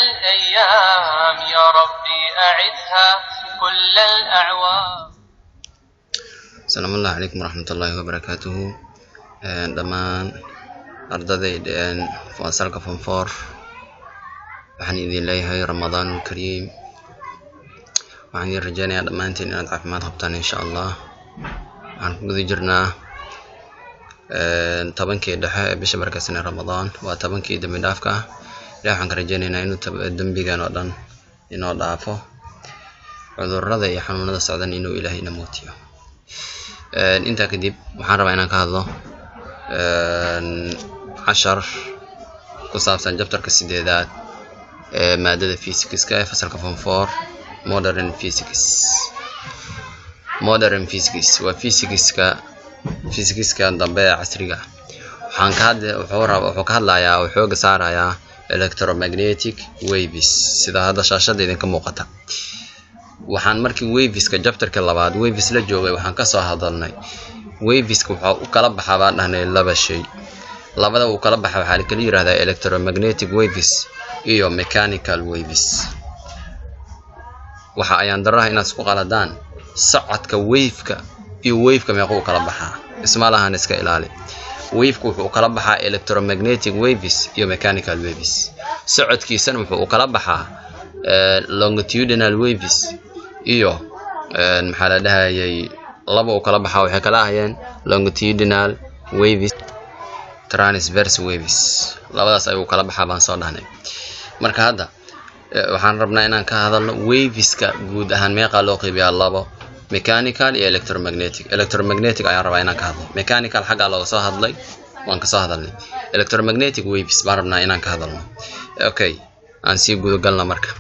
الأيام، يا ربي أعدها كل الأعوام. Asalaamu Allahi calaykum waraxmatullaahi wabarakaatuhu. Dhammaan ardadayda fasalka form four, waxaan idin leeyahay Ramadaan Kariim. Waxaan idin rajeynayaa dhammaantiin inaad caafimaad qabtaan, insha Allah. Waxaan ku guda jirnaa 10-kii dhexe ee bisha barakeysan ee Ramadaan. Waa 10-kii dembi dhaafka ah. Ilahi waxaan ka rajeynaynaa inuu dembigan oo dhan inoo dhaafo, cudurrada iyo xanuunada socdan inuu Ilaahay ina mootiyo. Intaa kadib, waxaan rabaa inaan ka hadlo cashar ku saabsan chapterka sideedaad ee maadada physicska ee fasalka form four, modern physics. Modern physics waa physicska dambe ee casriga. Waxaan ka hadli wuxuu raba wuxuu ka hadlayaa oo xooga saarayaa electromagnetic waves, sida hadda shaashada idinka muuqata. Waxaan markii waveska chapterka labaad waves la joogay, waxaan kasoo hadalnay waveska wuxuu u kala baxaa, baan dhahnay, laba shay. Labada uu kala baxa waxaa kala yirahdaa electromagnetic waves iyo mechanical waves. Waxa ayaan daraha inaad isku qaladaan socodka waveka iyo waveka meeqa u kala baxaa. Isma lahan, iska ilaali. Waveka wuxuu u kala baxaa electromagnetic waves iyo mechanical waves. Socodkiisana wuxuu u kala baxaa longitudinal waves iyo, maxaa la dhahayay, laba uu kala baxaa. Waxay kala ahayeen longitudinal waves, transverse waves. Labadaas ayuu kala baxaa baan soo dhahnay. Marka hadda waxaan rabnaa inaan ka hadalno waveska guud ahaan. Meeqaa loo qeybiyaa? Labo: mechanical iyo electromagnetic. Electromagnetic ayaan rabaa inaan ka hadlo. Mechanical xaggaa looga soo hadlay, waan kasoo hadalnay. Electromagnetic waves baan rabnaa inaan ka hadalno. Okay, aan sii gudagalna. Marka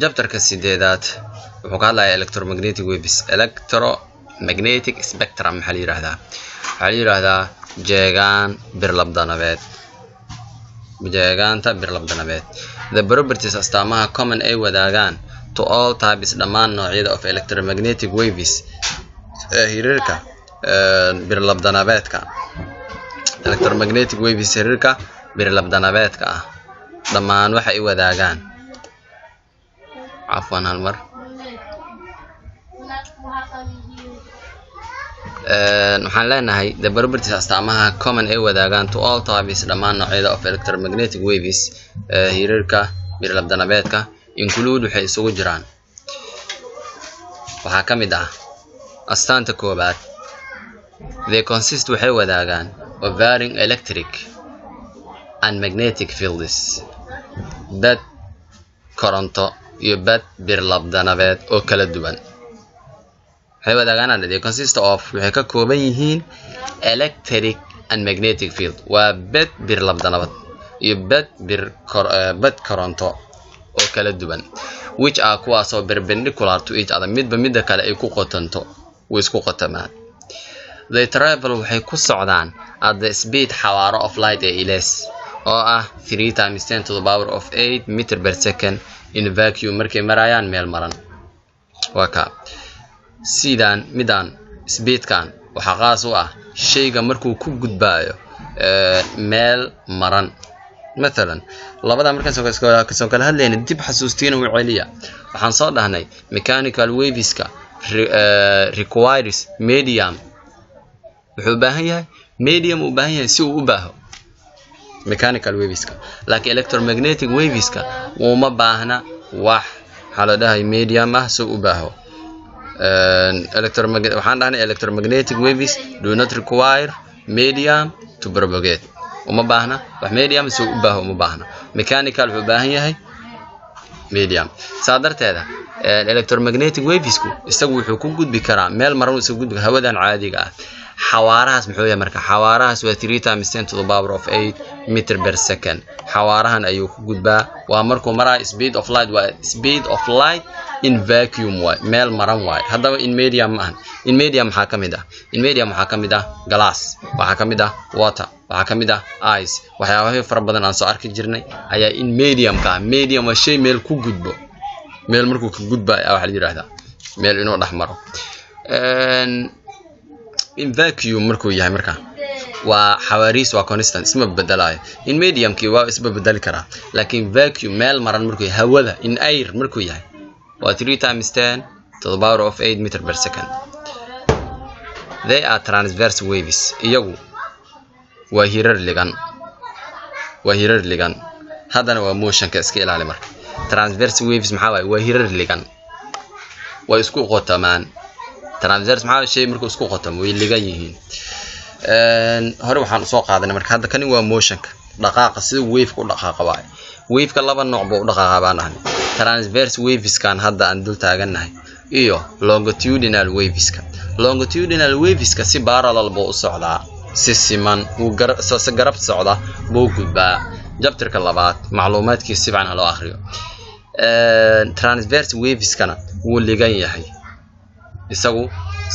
chapterka sideedaad wuxuu ka hadlayaa electromagnetic waves. Electromagnetic spectrum maxaa la yidhaahdaa? Waxaa la yidhaahdaa jeegaan birlabdanabeed, jeegaanta birlabdanabeed. The properties, astaamaha, common, ay wadaagaan, to all types, dhammaan noocyada, of electromagnetic waves, ee hirarka birlabdanabeedka, electromagnetic waves, hirarka birlabdanabeedka ah dhammaan waxa ay wadaagaan, cafwan, hal mar. Waxaan leenahay the properties, astaamaha, common, ay wadaagaan, to all types, dhammaan noocyada, of electromagnetic waves, hirarka birlabdanabeedka, include, waxay isugu jiraan, waxaa ka mid ah astaanta koobaad: they consist, waxay wadaagaan, of varying electric and magnetic fields, bad koronto iyo bad birlabdanabeed oo kala duwan waxay wadaagaan. They consist of, waxay ka kooban yihiin, electric and magnetic field, waa bed birlabdanabad iyo bed koronto oo kala duwan, which are, kuwaasoo, perpendicular to each other, midba midda kale ay ku qotanto, way isku qotamaan. They travel, waxay ku socdaan, at the speed, xawaaro, of light, ee ilees, oo ah 3 times 10 to the power of 8 meter per second in vacuum, markay marayaan meel maran. Waa ka sidaan midaan speedkan waxaa qaas u ah shayga markuu ku gudbaayo meel maran. Mathalan, labada markaan kasoo kala hadlayna, dib xasuustiina u celiya, waxaan soo dhahnay mechanical waveska requires medium. Wuxuu u baahan yahay medium, uu baahan yahay si uu u baaho mechanical waveska, laakiin electromagnetic waveska uma baahna wax, maxaa la dhahay, medium ah si uu u baaho. Waxaan dhahnay electromagnetic waves do not require medium to propagate. Uma baahna wax medium si uu u baaho, uma baahna. Mechanical wuxuu u baahan yahay medium. Saa darteeda electromagnetic wavesku isagu wuxuu ku gudbi karaa meel maran, isagu gudbi karaa hawadan caadiga ah. Xawaarahaas muxuu yahay? Marka xawaarahaas waa 3 times 10 to the power of 8 meter per second. Xawaarahan ayuu ku gudbaa, waa markuu maraa speed of light. Waa speed of light in vacuum waay, meel maran waay. Haddaba in medium ma ahan. In medium maxaa ka mid ah? In medium waxaa ka mid ah glass, waxaa ka mid ah water, waxaa ka mid ah ice. Waxyaabaha fara badan aan soo arki jirnay ayaa in medium ka ah. Medium waa shay meel ku gudbo, meel markuu ka gudbayo waxaa la yidhahdaa, meel inuu dhex maro. In vacuum markuu yahay, marka Waa xawaariis, waa constant, isma bedelayo. In mediumkii waa isba bedeli karaa, laakiin vacuum, meel maran markuu yahay, hawada, in air markuu yahay, waa 3 times 10 to the power of 8 meter per second. They are transverse waves. Iyagu waa hirar ligan, waa hirar ligan. Haddana waa motionka, iska ilaali. Marka transverse waves maxaa waaye? Waa hirar ligan, way isku qotamaan. Transverse maxaa? Shay markuu isku qotamo, way ligan yihiin. Hore waxaan usoo qaadanay. Marka hadda kani waa motionka, dhaqaaqa, sida waveka u dhaqaaqa waaye. Waveka laba nooc buu u dhaqaaqa baan dhahnay: transverse waveskan hadda aan dul taagannahay iyo longitudinal waveska. Longitudinal waveska si parallel buu u socdaa, si siman wuu si garab socda buu gudbaa. Chapterka labaad macluumaadkiisa si fiican ha loo akhriyo. Transverse waveskana wuu ligan yahay isagu,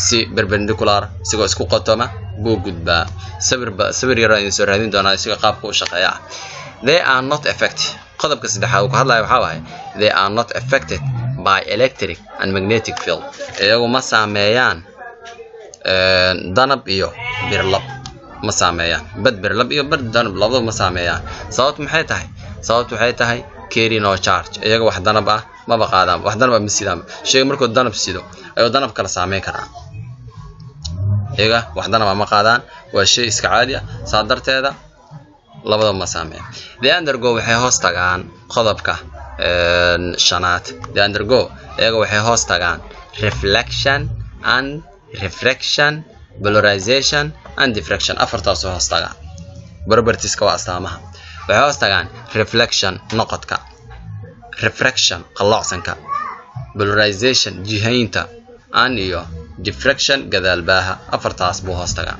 si perpendicular, isagoo isku qotoma buu gudbaa. Sawir ba sawir yar idin soo raadin doonaa isaga qaabka u shaqeeya ah. They are not affected. Qodobka saddexaad uu ka hadlayo waxaa waaye they are not affected by electric and magnetic field. Iyagu ma saameeyaan danab iyo birlab, ma saameeyaan. Bad birlab iyo bad danab labadaba ma saameeyaan. Sababtu maxay tahay? Sababtu waxay tahay carry no charge. Iyaga wax danab ah maba qaadaan, wax danab ah ma sidaan. Shayga markuu danab sido ayuu danab kala saameyn karaa. Iyaga wax danab ah ma qaadaan, waa shay iska caadi ah. Saa darteeda labadaba ma saameeya. They undergo, waxay hoos tagaan, qodobka shanaad, they undergo, iyaga waxay hoos tagaan reflection and refraction, polarization and diffraction. Afartaasoo hoos tagaan. Propertieska waa astaamaha. Waxay hoos tagaan reflection, noqodka, refraction, qalloocsanka, polarization, jihaynta, and iyo diffraction, gadaalbaaha. Afartaas buu hoos tagaa.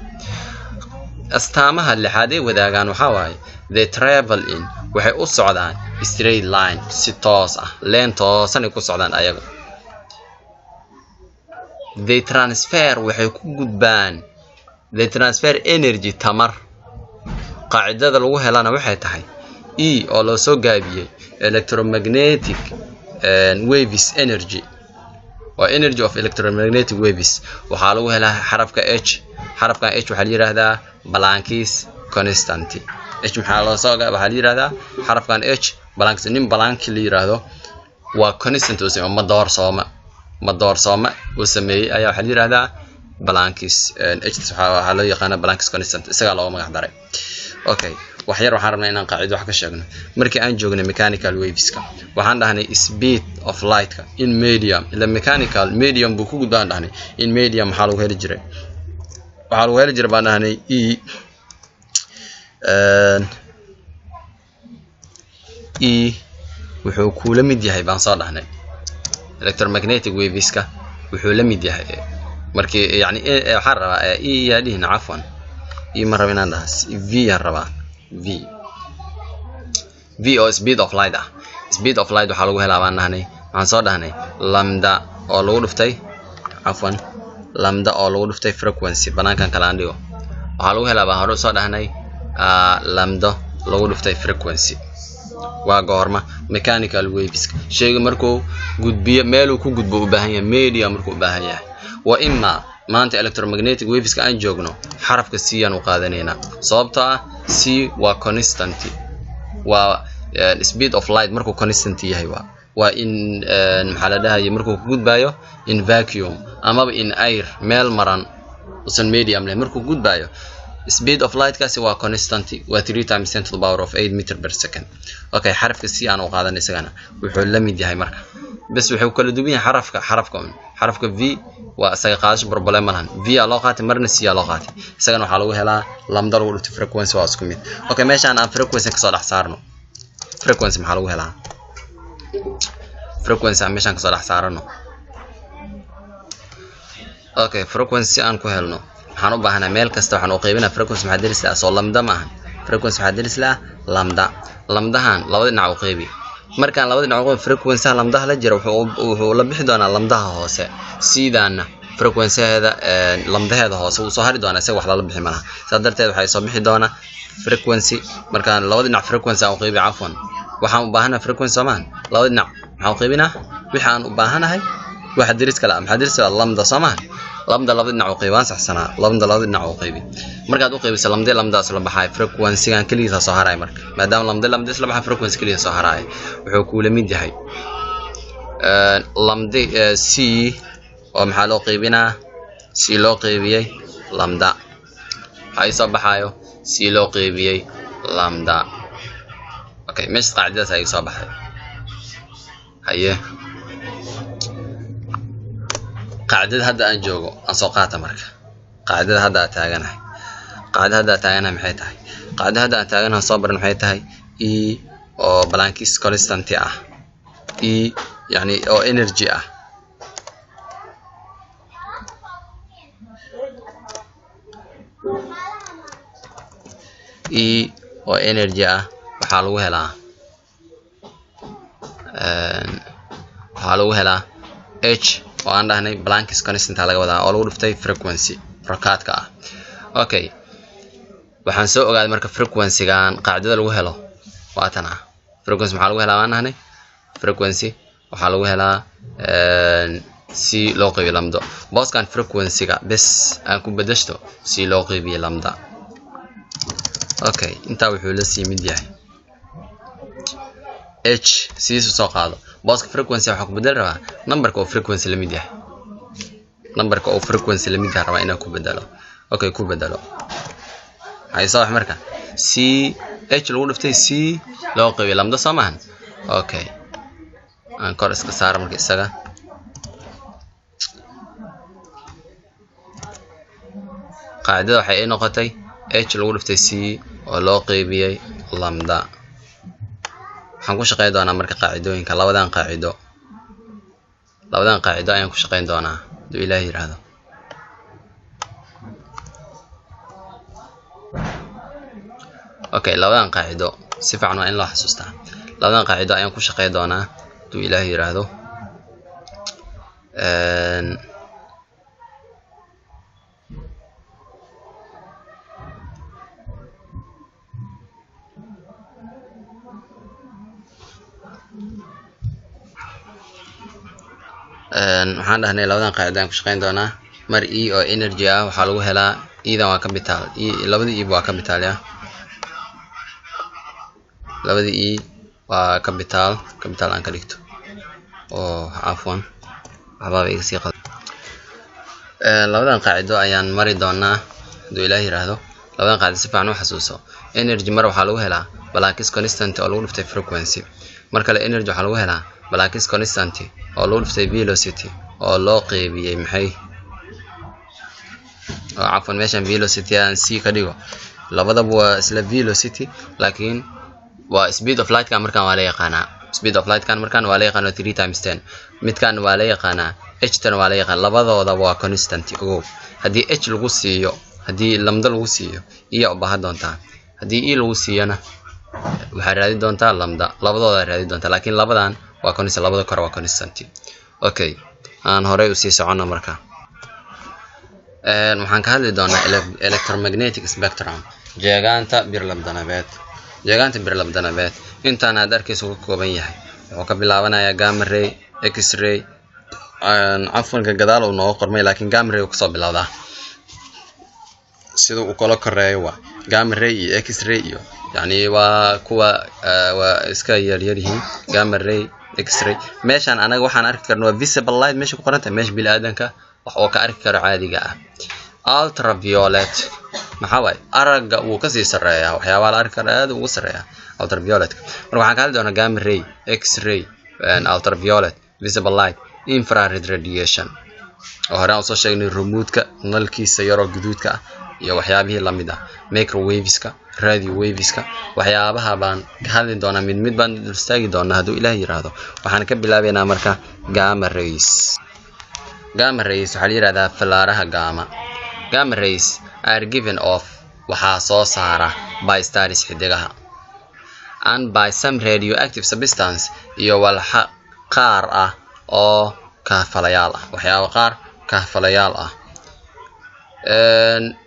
Astaamaha lixaad ee wadaagaan waxaa waaye they travel in, waxay u socdaan straight line, si toos ah, leen toosanay ku socdaan ayagu. They transfer, waxay ku gudbaan, they transfer energy, tamar. Qaacidada lagu helana waxay tahay E oo loo soo gaabiyey electromagnetic waves energy, waa energy of electromagnetic waves. Waxaa lagu helaa xarafka h. Xarafkan h waxaa la yidhaahdaa Planck's constant. H maxaa loo soo waxaa la yidhahdaa xarafkan h Planck's, nin Planck la yidhaahdo waa constant uu sameeyey, ma doorsooma uu sameeyey ayaa waxaa la yidhahdaa Planck's h. Waxaa loo yaqaanaa Planck's constant, isagaa looga magac daray. Okay, wax yar waxaan rabnaa inaan qaacido wax ka sheegno. Markii aan joognay mechanical waveska, waxaan dhahnay speed of lightka in medium, ila mechanical medium buu ku gudbaan dhahnay. In medium maxaa lagu heli jiray? Waxaa lagu heli jiray baan dhahnay E wuxuu kula mid yahay baan soo dhahnay, electromagnetic waveska wuxuu la mid yahay markii, yani, waxaan rabaa e yaa dhihina, cafwan, e ma raba inaan dhaha, v yaan rabaa. V, v oo speed of light ah. Speed of light waxaa lagu helaa baan dhahnay, waxaan soo dhahnay lambda oo lagu dhuftay, cafwan, lambda oo lagu dhuftay frequency. Banaankan kale aan dhigo. Waxaa lagu helaa baan hore soo dhahnay lambda lagu dhuftay frequency. Waa goorma? Mechanical waves, shayga markuu gudbiyo, meeluu ku gudbo u baahan yahay, media markuu u baahan yahay. Wa imaa maanta electromagnetic waveska aan joogno, xarafka c aan u qaadanaynaa, sababtoo ah c waa constant, waa speed of light markuu constant yahay. Waa in, maxaa la dhahaya, markuu ku gudbaayo in vacuum amaba in air, meel maran usan medium leh markuu gudbaayo, speed of lightkaasi waa constant, waa 3 times 10 to the power of 8 meter per second. Okay, xarafka c aan u qaadan isagana wuxuu la mid yahay marka bes, wuxuu kala duwan yahay xarafka un xarafka v. Waa isaga qaadasho, problem ma lahan. V aa loo qaatay marna, c aa loo qaatay. Isagana waxaa lagu helaa lambda lagu dhufto frequency, waa isku mid. Okay, meeshaan aan frequency kasoo dhex saarno. Frequency maxaa lagu helaa? Frequency aan meeshaan kasoo dhex saarano. Okay, frequency aan ku helno waxaan u baahanaa meel kasta waxaan u qaybinaa frequency. Maxaa deris lahaa? Soo lambda ma ahan? Frequency waxaa deris lahaa lambda. Lambdahan labada dhinac u qaybi. Markaan labada dhinac u qaybi, frequency lambdaha la jira wuxuu la bixi doonaa lambdaha hoose. Sidaana frequencyheeda lambdaheeda hoose wuu soo hari doonaa, isaga wax lala bixi malaha. Saa darteed waxay soo bixi doonaa frequency markaan labada dhinac frequency aan u qaybi. Cafwan, waxaan u baahanahay frequency, soomaan? Labada dhinac maxaan u qaybinaa? Wixii aan u baahanahay waxa deris kale ah. Maxaa deris kale? Lambda, soomaan? Lambda laba dhinac u qaybi, waan saxsanaa. Lambda laba dhinac u qaybi. Markaad u qaybiso lambda, lambda isla baxay, frequency-gan keligiisa soo haray. Marka maadaama lambda lambda isla baxay, frequency keligiisa soo haray, wuxuu kuula mid yahay lambda c oo maxaa loo qaybinaa? C loo qaybiyey lambda. Waxaa ii soo baxayo c loo qaybiyey lambda. Okay, meesha qaacidadaas ayaa soo baxday. Haye, qaacidada hadda aan joogo aan soo qaata. Marka qaacidada hadda aan taaganahay, qaacidada hadda aan taaganahay maxay tahay? Qaacidada hadda aan taaganahay soo baran maxay tahay? E oo Planck's constant ah, e yani oo energy ah, e oo energy ah waxaa lagu helaa h oo aan dhahnay Planck's constant laga wadaa, oo lagu dhuftay frequency rakaadka ah. Okay, waxaan soo ogaaday marka frequency-gan qaacidada lagu helo waa tan ah. Frequency maxaa lagu helaa? Waan dhahnay frequency waxaa lagu helaa c loo qaybiyo lambda. Booskan frequency-ga bes aan ku bedeshto c loo qaybiyo lambda. Okay, intaa wuxuu la sii mid yahay h sidiisu soo qaado. Booska frequency waxaa ku bedeli rabaa numberka oo frequency la mid yahay, numberka oo frequency la mid yahay rabaa inaan ku bedelo. Okay, ku bedelo. Maxay soo wax marka? C h lagu dhiftay c loo qaybiyo lambda, soo maahan? Okay, aan kor iska saaro marka isaga. Qaacidada waxay ii noqotay h lagu dhiftay c oo loo qaybiyey lambda. Waxaan ku shaqeyn doonaa marka qaacidooyinka, labadan qaacido, labadan qaacido ayaan ku shaqeyn doonaa hadduu Ilaahay yiraahdo. Okay, labadan qaacido si fiican waa in loo xasuustaa. Labadan qaacido ayaan ku shaqeyn doonaa hadduu Ilaahay yiraahdo. Waxaan dhahnay labadan qaacido ayaan ku shaqeyn doonaa. Mar e oo energy ah waxaa lagu helaa, edan waa capital e, labada e waa capital, ya, labada e waa capital, capital aan ka dhigto oo cafwan, waxbaaba iga sii qad. Labadan qaacido ayaan mari doonaa hadduu Ilaah yiraahdo. Labadan qaacido si fiican u xasuuso. Energy mar waxaa lagu helaa Planck's constant oo lagu dhuftay frequency. Mar kale energy waxaa lagu helaa Planck's constant oo lagu dhuftay velocity oo loo qeybiyey maxay? Oo cafwan, meeshan velocity aan c ka dhigo. Labadaba waa isla velocity, laakiin waa speed of light kan markaan waa la yaqaanaa. Speed of light kan markaan waa la yaqaanaa 3 times 10. Midkan waa la yaqaanaa, h tan waa la yaqaan. Labadoodaba waa constant. Ogow, haddii h lagu siiyo, haddii lambda lagu siiyo, iya u baahan doontaa. Haddii e lagu siiyona, waxaad raadin doontaa lambda. Labadooda raadin doontaa, laakiin labadan waa constant, labada kore waa constant. Okay, aan horey usii socono. Marka waxaan ka hadli doonaa electromagnetic spectrum, jeegaanta birlabdanabeed. Jeegaanta birlabdanabeed intaan aad arkayso ka kooban yahay. Wuxuu ka bilaabanayaa gamma ray, x-ray, cafwanka gadaal uu nooga qormay, laakiin gamma ray uu kasoo bilowdaa. Sida uu kala koreeyo waa gamma ray iyo x-ray iyo yacni waa kuwa waa iska yaryar yihiin. Gamma ray, x-ray, meeshaan anaga waxaan arki karno waa visible light. Meesha ku qoran tahay, meesha bini'aadanka wax oo ka arki karo caadiga ah. Ultraviolet maxaa waaye? Aragga wuu kasii sarreeyaa, waxyaabaha la arki karo aad ugu sarreeyaa ultravioletka. Marka waxaan ka hadli doonaa gamma ray, x-ray, ultraviolet, visible light, infrared radiation oo hore aan usoo sheegnay, remote-ka nalkiisa yaroo guduudka ah iyo waxyaabihii lamid ah, microwaveska, radio waveska, waxyaabaha baan ka hadli doonaa. Mid mid baan dul istaagi doonaa hadduu Ilaah yiraahdo. Waxaan ka bilaabaynaa marka gamma rays. Gamma rays waxaa la yihahdaa fallaaraha gamma. Gamma rays are given off, waxaa soo saara, by stars, xidigaha, and by some radioactive substance, iyo walxa qaar ah oo kahfalayaal ah, waxyaabo qaar kahfalayaal ah.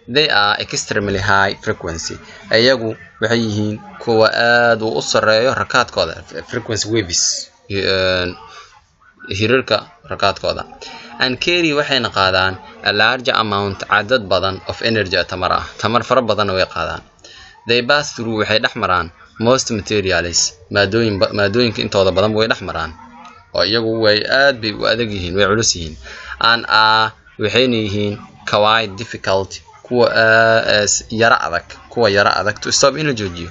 They are extremely high frequency, iyagu waxay yihiin kuwa aad uu u sareeyo rakaadkooda, frequency waves. Hirarka rakaadkooda. And carry, waxayna qaadaan, a large amount, cadad badan, of energy, tamar ah. Tamar fara badanna way qaadaan. They pass through, waxay dhex maraan, most materials, maadooyin, maadooyinka intooda badan way dhex maraan, oo iyagu way aad bay u adag yihiin, way culus yihiin. And are, waxayna yihiin, quite difficult, kuwa yara adag, kuwa yara adag, to stop, in la joojiyo.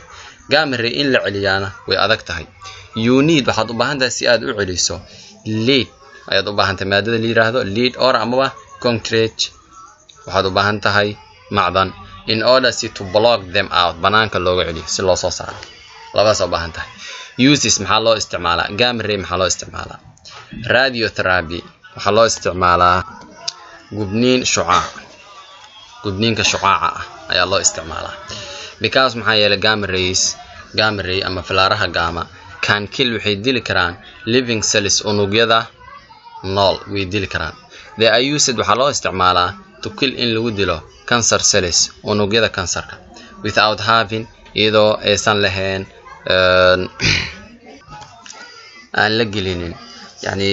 Gamma ray in la celiyaana way adag tahay. You need, waxaad u baahan tahay, si aad u celiso, lead ayaad u baahan tahay, maadada la yiraahdo lead, or amaba concrete, waxaad u baahan tahay macdan, in order si to block them out, banaanka looga celiyo, si loo soo saaro. Labadaas u baahan tahay. Uses, maxaa loo isticmaalaa gamma ray? Maxaa loo isticmaalaa? Radiotherapy, waxaa loo isticmaalaa gubniin shucaac, gubniinka shucaaca ah ayaa loo isticmaalaa, because maxaa yeelay gamma rays, gamma ray ama falaaraha gamma, can kill, waxay dili karaan, living cells, unugyada nool way dili karaan. They are used, waxaa loo isticmaalaa, to kill, in lagu dilo, cancer cells, unugyada kansarka, without having, iyadoo aysan lahayn, aan la gelinin, yani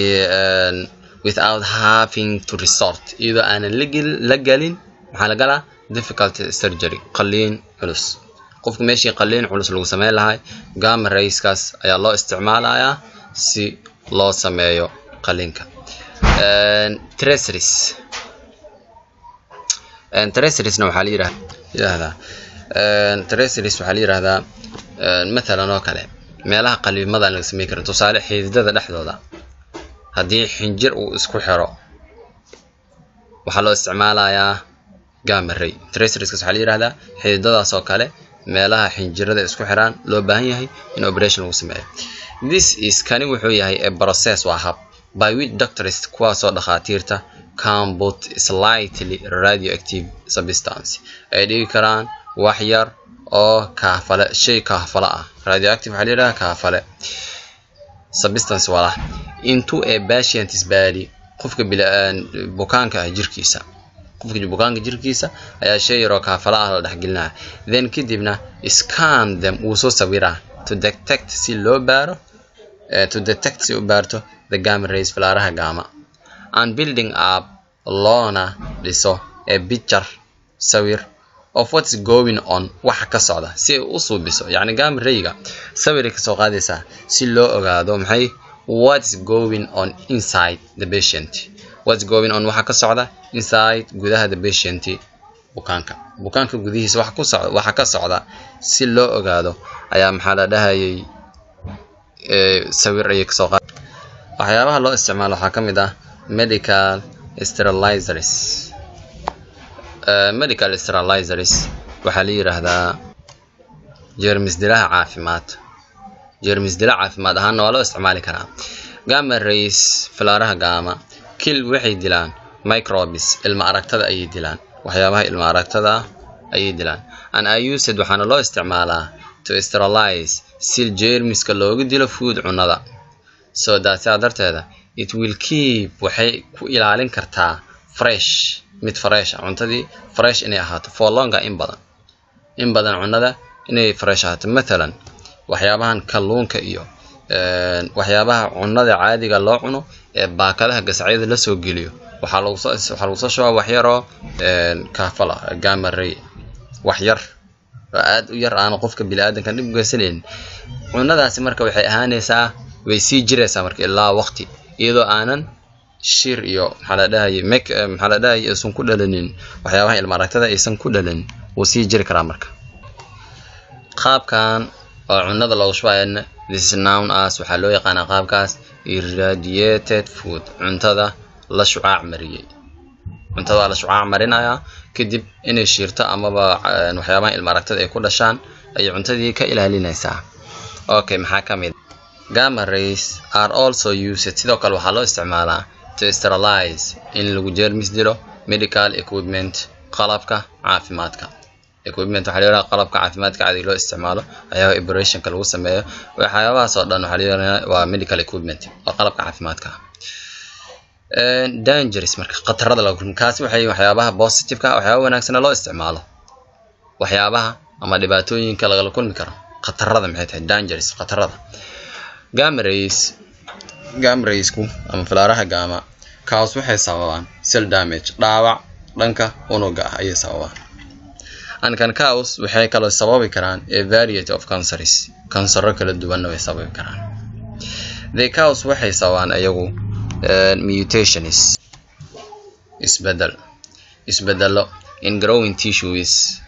without having to resort, iyadoo aanan la gelin, maxaa la galaa, difficult surgery, qaliin culus. Qofka meeshii qaliin culus lagu sameyn lahay, gamma rayskaas ayaa loo isticmaalayaa si loo sameeyo qaliinka. Tracers, tracersna waxaa la yiraahdaa, tracers waxaa la yiraahdaa, mathalan oo kale, meelaha qaliimada aan laga sameyn karin, tusaale xididada dhexdooda haddii xinjir uu isku xiro, waxaa loo isticmaalayaa gamma ray. Tracerskaas waxaa la yiraahdaa xididadaas oo kale meelaha xinjirada isku xiraan loo baahan yahay in operation lagu sameeyo. This is, kani wuxuu yahay, a process, waa hab, by which doctors, kuwaasoo dhakhaatiirta, can put slightly radioactive substance, ay dhigi karaan wax yar oo kaafale, shay kaafale ah. Radioactive waxaa la yidhaha kaafale. Substance, walax, into a patient's body, qofka bukaanka ah jirkiisa, qofka bukaanka jirkiisa ayaa shay yaroo kaafala ah la dhexgelinaya. Then, kadibna, scan them, wuu soo sawiraa, to detect, si loo baaro, to detect, si u baarto, the gamma rays, falaaraha gamma, and building up, loona dhiso, a picture, sawir, of what's going on, waxa ka socda, si ay u suubiso. Yacni gamma rayga sawiray kasoo qaadaysaa si loo ogaado maxay, what's going on inside the patient, what's going on, waxa ka socda, inside, gudaha, the patient, bukaanka, bukaanka gudihiisa waxa ku socda, waxa ka socda si loo ogaado ayaa, maxaa la dhahayay, sawir ayay kasoo qaad. Waxyaabaha loo isticmaalo waxaa ka mid ah medical sterilizers. Medical sterilizers waxaa la yiraahdaa jeermis dilaha caafimaad. Jeermis dila caafimaad ahaanna waa loo isticmaali karaa. Gamma rays, falaaraha gamma, kill, waxay dilaan, microbes, ilma aragtada ayay dilaan, waxyaabaha ilma aragtada ayay dilaan. And are used, waxaana loo isticmaalaa, to sterilize, si jeermiska looga dilo, food, cunnada, so that, sidaa darteeda, it will keep, waxay ku ilaalin kartaa, fresh, mid fresh ah, cuntadii fresh inay ahaato, for longer, in badan, in badan cunnada inay fresh ahaato. Mathalan waxyaabahan kalluunka iyo waxyaabaha cunnada caadiga loo cuno ee baakadaha gasacyada lasoo geliyo, waxaa lagu soo shubaa wax yaroo kaafala gamma ray, wax yar oo aad u yar aanu qofka bini'aadanka dhib u geysanaynin. Cunnadaasi marka waxay ahaanaysaa, way sii jiraysaa marka ilaa waqti, iyadoo aanan shir iyo, maxaa la dhahayay, mek, maxaa la dhahayay, aysan ku dhalanin, waxyaabaha ilma aragtada aysan ku dhalanin. Wuu sii jiri karaa. Marka qaabkan oo cunnada loogu shubayana, this is known as, waxaa loo yaqaanaa qaabkaas, irradiated food, cuntada la shucaac mariyey. Cuntada la shucaac marinayaa, kadib inay shiirto amaba waxyaabaha ilma aragtada ay ku dhashaan ayay cuntadii ka ilaalinaysaa. Okay, maxaa ka mid? Gamma rays are also used, sidoo kale waxaa loo isticmaalaa, to sterilize, in lagu jeermis dilo, medical equipment, qalabka caafimaadka. Equipment waxaa la yidhaha qalabka caafimaadka caadiga loo isticmaalo, waxyaabaha operationka lagu sameeyo, waxyaabahaas oo dhan waxaa la yidhaha waa medical equipment, waa qalabka caafimaadka. Dangerous, marka khatarada lagu kaasi waxay waxyaabaha positive-ka, waxyaaba wanaagsana loo isticmaalo, waxyaabaha ama dhibaatooyinka lagala kulmi karo, khatarada maxay tahay? Dangerous, khatarada. Gamma rays Gamma raysku ama falaaraha gamma kaas waxay sababaan cell damage, dhaawac dhanka unuga ah ayay sababaan, and can cause, waxay kaloo sababi karaan, a variety of cancers, kansaro kala duwanna way sababi karaan. They cause, waxay sababaan ayagu, mutations, isbedel, isbedelo, in growing tissues,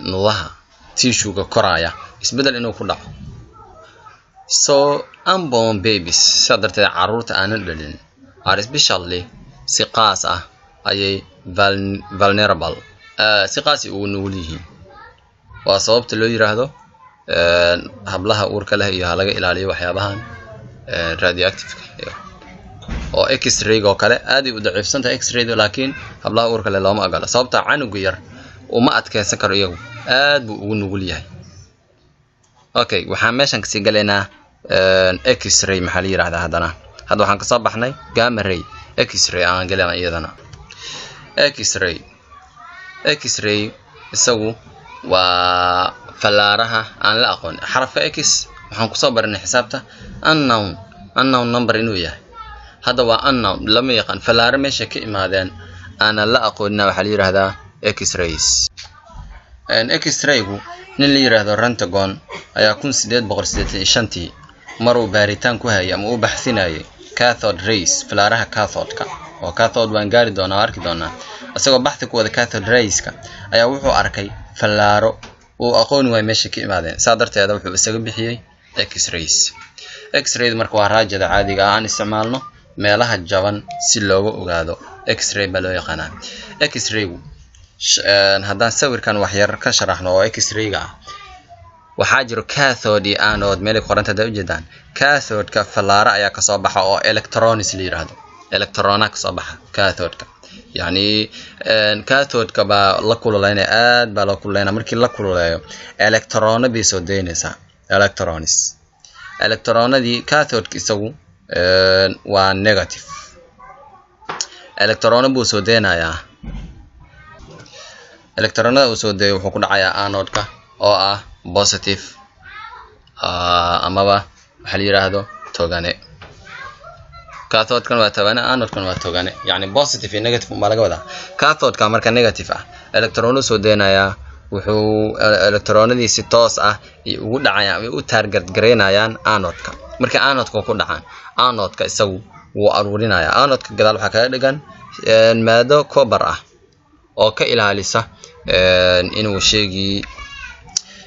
nudaha tissuega koraya isbedel inuu ku dhaco. So unborn babies, sidaa darteed caruurta aanan dhalin, are especially, si qaas ah ayay, vulnerable, si qaas ugu nugul yihiin. Waa sababta loo yiraahdo hablaha uurka leh iyo ha laga ilaaliyo waxyaabahan radioactive-ka oo X-rayga oo kale. Aad ay u daciifsan tahay X-rayda, laakiin hablaha uurka leh looma ogola, sababta canuga yar uma adkeysan karo, iyagu aad buu ugu nugul yahay. Okay, waxaan meeshan kasii galaynaa X-ray maxaa la yiraahdaa. Haddana hadda waxaan kasoo baxnay gamma ray, X-ray aan galayna iyadana. X-ray, X-ray isagu waa fallaaraha aan la aqoon. Xarafka X waxaan kusoo baranay xisaabta unknown number inuu yahay. Hadda waa unknown, lama yaqaan. Fallaaro meesha ka imaadeen aanan la aqoonina waxaa la yiraahdaa X-rays. X-raygu nin la yiraahdo Röntgen ayaa 1885-tii maruu baaritaan ku hayay ama uu baxsinayay cathode rays, fallaaraha cathode-ka oo cathode waan gaari doonaa, arki doonaa, isagoo baxthi ku wada cathode rayska ayaa wuxuu arkay fallaaro uu aqooni waay meesha ka imaadeen. Saa darteeda wuxuu isaga bixiyey X-rays. X-raydu marka waa raajada caadiga ah aan isticmaalno meelaha jaban si looga ogaado. X-ray baa loo yaqaanaa X-raygu. Haddaan sawirkan wax yar ka sharaxno oo X-rayga ah, waxaa jiro cathode iyo anode meelay qoranta haddaa ujeedaan. Cathode-ka fallaaro ayaa kasoo baxa oo electrons la yiraahdo, electrona kasoo baxa cathode-ka. Yacni cathode-ka baa la kululeynaya, aad baa loo kululeynaya. Markii la kululeeyo electrono bay soo daynaysaa, electrons. Electronadii cathode-ka isagu waa negative, electrono buu soo deynayaa. Electronada uu soo deeyo wuxuu ku dhacayaa anode-ka oo ah positive, amaba waxaa la yiraahdo togane. Cathode-kan waa togane, anode-kan waa togane, yacni positive iyo negative unbaa laga wadaa. Cathode-ka marka negative ah electrono soo deynayaa, wuxuu electronadii si toos ah ugu dhacayaan ay u target gareynayaan anode-ka. Markay anode-ka ku dhacaan, anode-ka isagu wuu aruurinayaa. Anode-ka gadaal waxaa kaga dhigan maado copper ah oo ka ilaalisa inuu sheegii.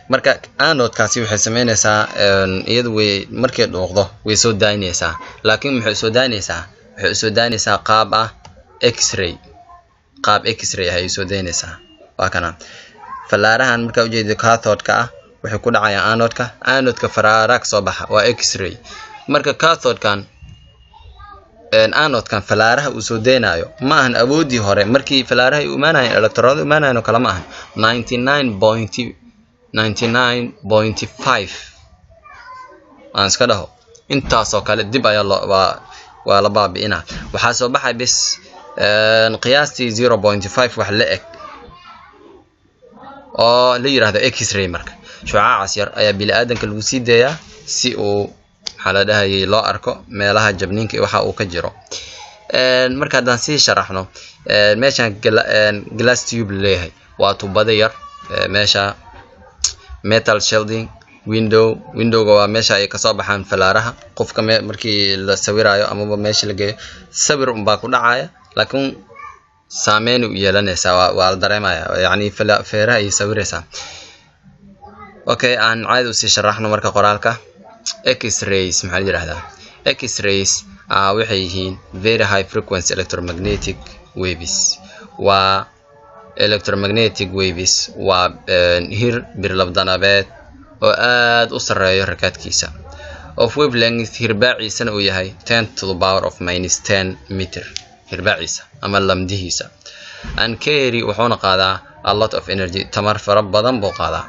Marka anodekaasi waxay sameynaysaa iyadu way markay dhuuqdo way soo daynaysaa, laakiin maxay soo daynaysaa? Waxay soo daynaysaa qaab ah X-ray, qaab X-ray ah ayay soo daynaysaa. Waa kana fallaarahan markaa ujeedo cathode-ka ah, waxay ku dhacayaan anode-ka. Anode-ka faraara ka soo baxa, waa X-ray. Marka cathode-kan, anode-kan fallaaraha uu soo deynayo ma ahan awooddii hore markii fallaaraha ay imaanayeen, electronada imaanayeen oo kale ma ahan. 99.99.5 aan iska dhaho, intaasoo kale dib ayaa loo waa la baabi'inaa. Waxaa soo baxay bis qiyaastii 0.5 wax la eg oo la yiraahdo X-ray. Marka shucaacaas yar ayaa bini-aadanka lagu sii deeyaa si uu, maxaa la dhahayay, loo arko meelaha jabniinka iyo waxa uu ka jiro. Marka haddaan sii sharaxno, meeshan glass tube laleeyahay waa tubada yar. Meesha metal shielding window, windowga waa meesha ay kasoo baxaan falaaraha. Qofka markii la sawirayo amaba meesha la geeyo, sawir unbaa ku dhacaya, laakiin saameyn u yeelanaysaa waa la dareemaya, yacni feeraha ayay sawiraysaa. Okay, aan caadi usii sharaxno marka qoraalka. X-rays maxaa la yidhahdaa? X-rays waxay yihiin very high frequency electromagnetic waves. Waa electromagnetic waves, waa hir birlabdanabeed oo aad u sarreeyo rakaadkiisa, of wavelength, hirbaaciisana uu yahay 10 to the power of minus 10 meter hirbaaciisa ama lamdihiisa, and carry, wuxuuna qaadaa, a lot of energy, tamar fara badan buu qaadaa.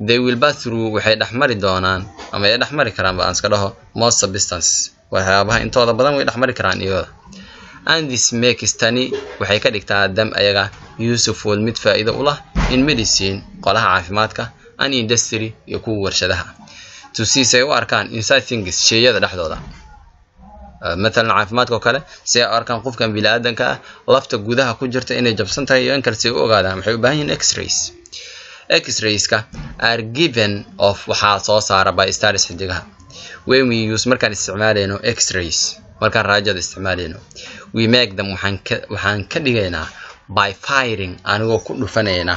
They will pass through, waxay dhexmari doonaan ama ay dhexmari karaan ba aan iska dhaho, most substance, waxyaabaha intooda badan way dhexmari karaan iyada. And this makes, tani waxay ka dhigtaa, them, ayaga, useful, mid faa'iido u lah, in medicine, qolaha caafimaadka, and industry, iyo kuwa warshadaha, to see, say u arkaan, inside things, sheyada dhexdooda. Matalan caafimaadka oo kale, si ay u arkaan qofkan bini'aadanka ah lafta gudaha ku jirta inay jabsan tahay iyo in kale, si ay u ogaadaan, waxay u baahan yihiin X-rays. X-rayska are given off, waxaa soo saara, by stars, xidigaha. When we use, markaan isticmaalayno, X-rays, markaan raajada isticmaalayno, we make them, waxaan ka dhigaynaa, by firing, anigoo ku dhufanayna.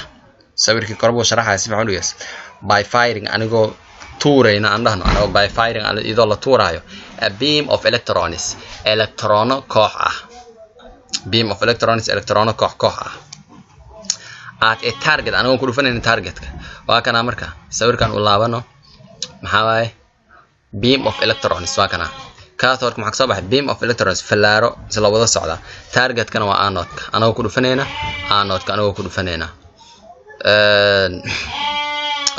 Sawirkii kore buu sharaxaya, si fiican u dhigaysa. By firing, anigoo tuurayna, aan dhahno, anigoo by firing, iyadoo la tuuraayo, a beam of electrons, electrono koox ah, beam of electrons, electrono koox koox ah, at a target, anigoo ku dhufanayna targetka. Waa kana. Marka sawirkan u laabano, maxaa waaye beam of electrons? Waa kana. Cathode maxaa kasoo baxay? Beam of electrons, fallaaro isla wada socda. Targetkana waa anodka, anagoo ku dhufanayna anodka, anagoo ku dhufanayna.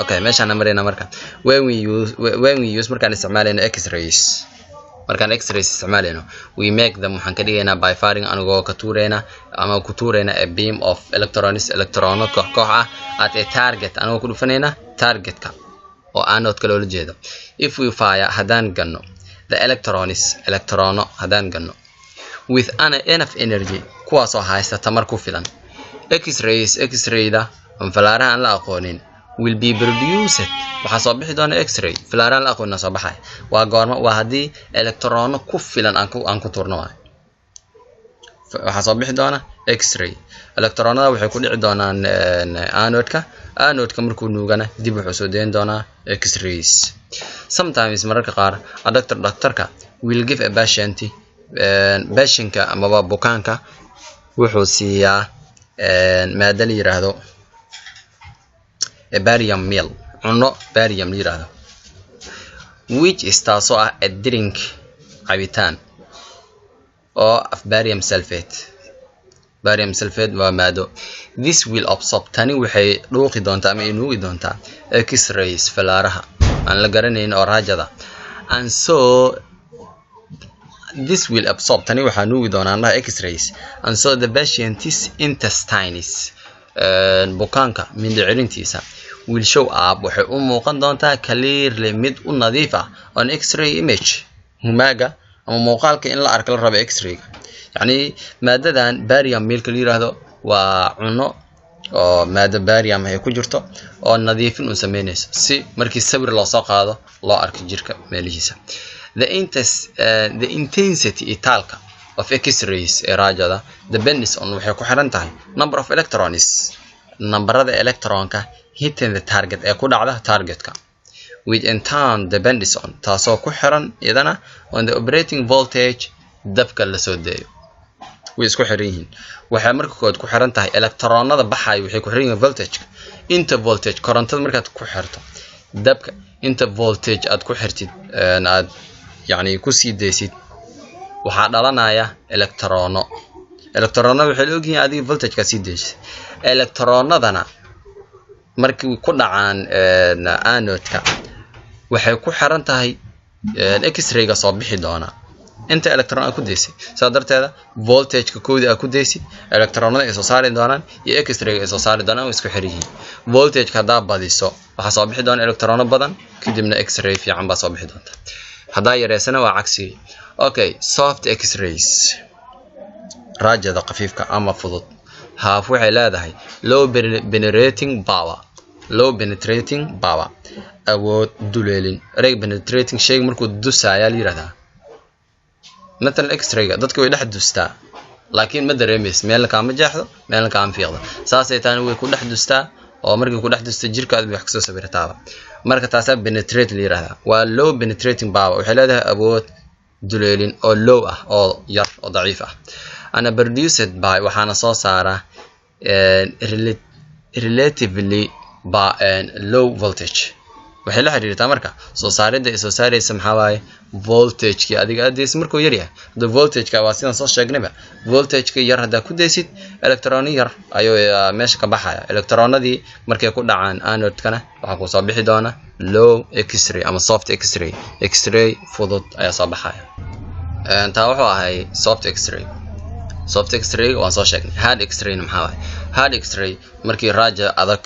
Okay, meeshaan marayna. Marka when we use, markaan isticmaalayno X-rays, markaan X-rays isticmaalayno, we make them, waxaan ka dhigaynaa, by firing, anigoo ka tuurayna ama ku tuurayna, a beam of electrons, electrono koox koox ah, at a target, anigoo ku dhufanayna targetka oo anodka loola jeedo. If we fire, haddaan ganno, the electrons, electrono haddaan ganno, with an enough energy, kuwaasoo haysta tamar ku filan, X-rays, X-rayda ama falaaraha aan la aqoonin, will be produced, waxaa soo bixi doona X-ray, falaaraha aan la aqoonin soo baxaya. Waa goorma? Waa haddii electrono ku filan aan ku turno waay. Waxaa soo bixi doona X-ray. Electronada waxay ku dhici doonaan anodka. Anodka markuu nuugana, dib wuxuu soo deyn doonaa X-rays. Sometimes, mararka qaar, a doctor, doctorka, will give a patient, patientka amaba bukaanka wuxuu siiyaa maado la yiraahdo barium meal, cunno barium la yiraahdo, which is, taasoo ah, a drink, cabitaan oo of barium sulfate. Barium sulfate waa maado. This will absorb, tani waxay dhuuqi doontaa ama ay nuugi doontaa, X-rays, falaaraha aan la garanayn oo raajada. And so this will absorb, tani waxaa nuugi doonaa dhaha X-rays, and so the patient's intestines, bukaanka mindhicirintiisa, will show up, waxay u muuqan doontaa, clearly, mid u nadiif ah, on X-ray image, humaaga ama muuqaalka in la arko la rabo X-rayga. Yacni maadadan barium mealka la yiraahdo waa cunno oo maado barium ay ku jirto oo nadiifin u sameynayso, si markii sawir loo soo qaado loo arko jirka meelihiisa. The intensity, itaalka, of X-rays, ee raajada, depends on, waxay ku xiran tahay, number of electrons, nambarada electronka, hitting the target, ee ku dhacda targetka, which in turn depends on, taasoo ku xiran iyadana, on the operating voltage, dabka la soo deeyo. Way isku xiran yihiin. Waxay marka kood ku xiran tahay electronada baxaya, waxay ku xiran yihiin voltageka. Inta voltage korontada markaad ku xirto dabka, inta voltage aad ku xirtid, aad yacni ku sii daysid, waxaa dhalanaya electrono. Electronada waxay la ogyihiin adiga voltageka sii daysid. Electronadana markii ku dhacaan anodka, waxay ku xiran tahay X-rayga soo bixi doona inta electron aad ku daysay. Saa darteeda voltageka koodii aad ku daysid, electronada ay soo saari doonaan iyo X-rayga ay soo saari doonaan way isku xiran yihiin. Voltageka haddaa badiso, waxaa soo bixi doona electrono badan, kadibna X-ray fiican baa soo bixi doonta. Haddaa yareysana, waa cagsigii. Okay, soft X-rays, raajada khafiifka ama fudud, have, waxay leedahay, low penetrating power, low penetrating power, awood duleelin. Ereyga penetrating, shayga markuu dusaayaa la yihahdaa. Matalan X-rayga dadka way dhex dustaa, laakiin ma dareemaysa, meelna kaama jeexdo, meelna kaama fiiqdo. Saasay taana way ku dhex dustaa, oo markay ku dhex dusta jirkaada bay wax kasoo sawirtaaba. Marka taasaa penetrate la yihahdaa. Waa low penetrating power, waxay leedahay awood duleelin oo low ah, oo yar, oo daciif ah. And produced by, waxaana soo saara, relatively low voltage. Waxay la xiriirtaa marka soo saaridda ay soo saaraysa, maxaa waaye, voltagekii adiga aad daysid markuu yar yahay. Hadduu voltageka, waa sidaan soo sheegnayba, voltageka yar haddaa ku daysid, electroni yar ayuu meesha ka baxaya. Electronadii markay ku dhacaan anodkana, waxaa kusoo bixi doona low X-ray ama soft X-ray, X-ray fudud ayaa soo baxaya. Taa wuxuu ahay soft X-ray. Soft X-ray waan soo sheegnay. Hard X-rayna maxaa waaye? Hard X-ray, markii raaja adag,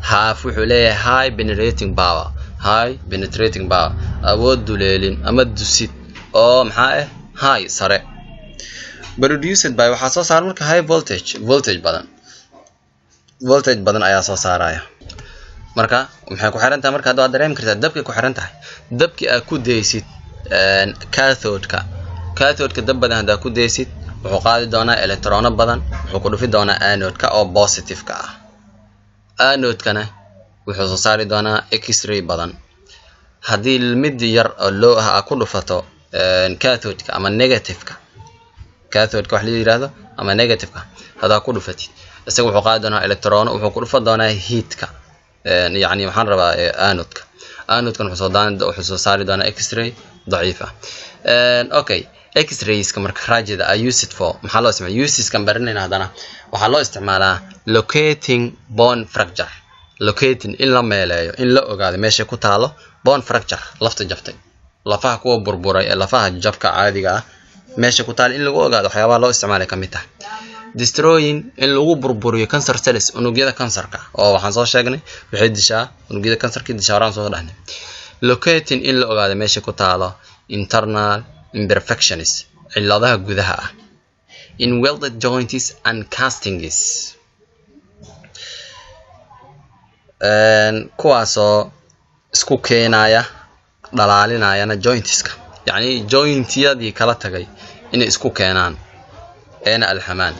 have, wuxuu leeyahay, high penetrating power, high penetrating power, awood duleelin ama dusid Oo maxaa ah? High, sare. Produced by, waxaa soo saara marka high voltage, voltage badan, voltage badan ayaa soo saaraya. Marka maxay ku xiran tahay? Marka hadda waad dareemi kartaa, dabkay ku xiran tahay. Dabkii aad ku daysid cathode-ka, cathode-ka dab badan haddaad ku daysid, wuxuu qaadi doonaa electrono badan, wuxuu ku dhufi doonaa anode-ka oo positive-ka ah. Anode-kana wuxuu soo saari doonaa X-ray badan. Haddii mid yar oo low ah aad ku dhufato cathode-ka ama negative-ka, cathode-ka wax la yiraahdo ama negative-ka haddaad ku dhufatid, isaga wuxuu qaadi doonaa electrono, wuxuu ku dhufan doonaa heat-ka, yacni waxaan rabaa anode-ka. Anode-kan wuxuu soo saari doonaa X-ray daciif ah. Okay, X-rayska marka, raajida, are used for, maxaa loo isticmaala? Useskan baranayna haddana. Waxaa loo isticmaalaa locating bone fracture. Locating, in la meeleeyo, in la ogaado meeshay ku taalo bone fracture, lafta jabtay, lafaha kuwa burburay ee lafaha jabka caadiga ah meesha ku taalo in lagu ogaado, waxyaabaha loo isticmaalay ka mid tahay. Destroying, in lagu burburiyo cancer cells, unugyada kansarka, oo waxaan soo sheegnay waxay dishaa unugyada kansarka, dishaa horaan soo dhahnay. Locating, in la ogaado meesha ku taalo internal imperfections, cilladaha gudaha ah, in welded joints and castings, kuwaasoo isku keenaya, dhalaalinayana jointiska, yacni jointiyadii kala tagay inay isku keenaan eena alxamaan.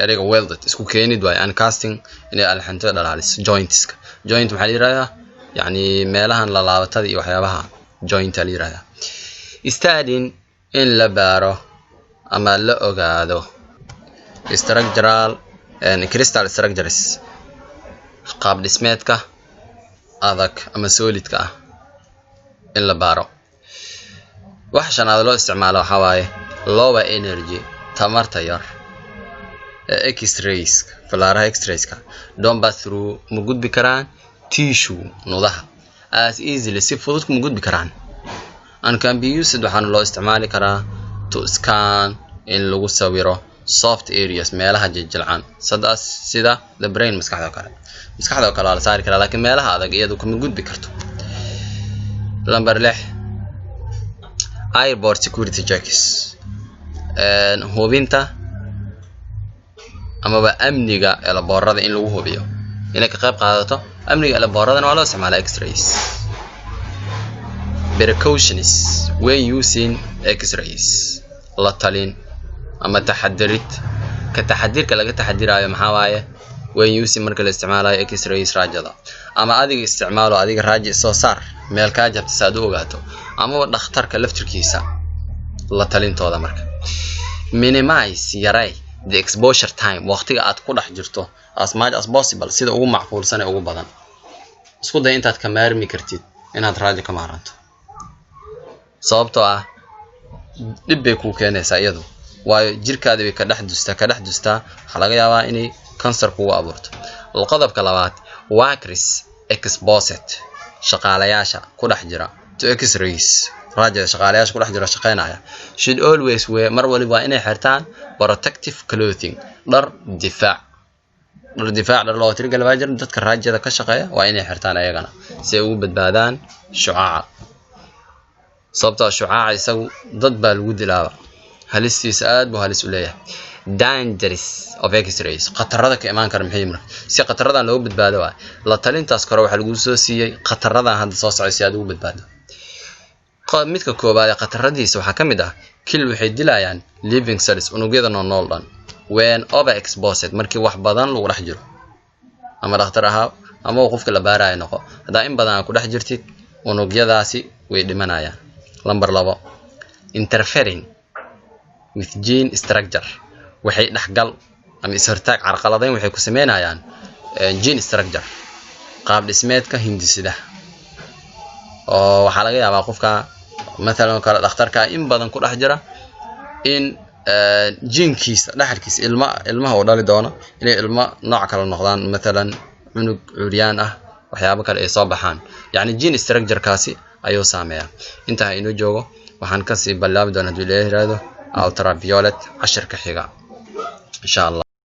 Ereyga welded isku keenid waaye, and casting inay alxanto, dhalaaliso jointiska. Joint maxaa la yirahdaa? Yacni meelahan lalaabatada iyo waxyaabaha jointa la yirahdaa. Studying, in la baaro ama la ogaado structural and crystal structures, qaab dhismeedka adag ama solidka ah in la baaro. Waxa shanaad loo isticmaalo waxaa waaye lower energy, tamarta yar ee X-rays, falaaraha X-rayska, don't pass through, ma gudbi karaan, tissue, nudaha, as easily, si fudud kuma gudbi karaan, and can be used, waxaana loo isticmaali karaa, to scan, in lagu sawiro, soft areas, meelaha jiljican, sidaas sida the brain, maskaxda oo kale. Maskaxda oo kale waa la saari karaa, laakiin meelaha adag iyadu kuma gudbi karto. Number 6, airport security checks, hubinta amaba amniga airportada in lagu hubiyo, inay ka qayb qaadato amniga airportadana waa loo isticmaalaa X-rays. Precautions when using X-rays, la talin ama taxadirid, ka taxadirka laga taxadirayo maxaa waaye? When using, marka la isticmaalayo X-rays, raajada, ama adiga isticmaalo, adiga raaji soo saar meel kaa jabta si aad u ogaato, amaba dhakhtarka laftirkiisa la talintooda. Marka minimize, yarey, the exposure time, waqtiga aad ku dhex jirto, as much as possible, sida ugu macquulsan ee ugu badan. Isku day intaad ka maarmi kartid inaad raajo ka maaranto, sababtoo ah dhib bay kuu keenaysaa iyadu, waayo jirkaadi bay ka dhex dustaa. Waxaa laga yaabaa inay kansar kugu abuurto. Qodobka labaad, workers exposed, shaqaalayaasha ku dhex jira, to X-rays, raajada, shaqaalayaasha ku dhex jira, shaqeynaya, should always wear, mar waliba waa inay xirtaan, protective clothing, dhar difaac. Dhar difaac, dhar looga tirigalay baa jira. Dadka raajada ka shaqeeya waa inay xirtaan ayagana si ay ugu badbaadaan shucaaca, sababtoo shucaaca isagu dad baa lagu dilaaba, halistiisa aad buu halis u leeyahay. Dangerous of X-rays, khatarada ka imaan kara maxay? Marka si khataradan looga badbaado waay la talintaas kore waxaa lagu soo siiyey khataradan hadda soo socday si aad ugu badbaado. Midka koowaad ee khataradiisa waxaa ka mid ah kill, waxay dilayaan, living cells, unugyada noolnool dhan, when over exposed, markii wax badan lagu dhex jiro, ama dhakhtar ahaa ama uu qofka la baaraayo noqo. Haddaa in badan aad ku dhex jirtid, unugyadaasi way dhimanayaan. Number 2, interfering with gene structure, waxay dhexgal ama ishortaag, carqaladayn waxay ku sameynayaan gene structure, qaab dhismeedka hindisidaha, oo waxaa laga yaabaa qofka mathalan oo kale dhakhtarka in badan ku dhex jira in jiinkiisa, dhaxalkiisa, ilma ilmaha uu dhali doono inay ilmo nooc kale noqdaan, mathalan cunug curyaan ah, waxyaabo kale ay soo baxaan. Yacni gene structure-kaasi ayuu saameeyaa. Intaa inoo joogo, waxaan kasii ballaabi doonaa haduu Ilaahay yiraahdo ultraviolet cashirka xiga, insha Allah.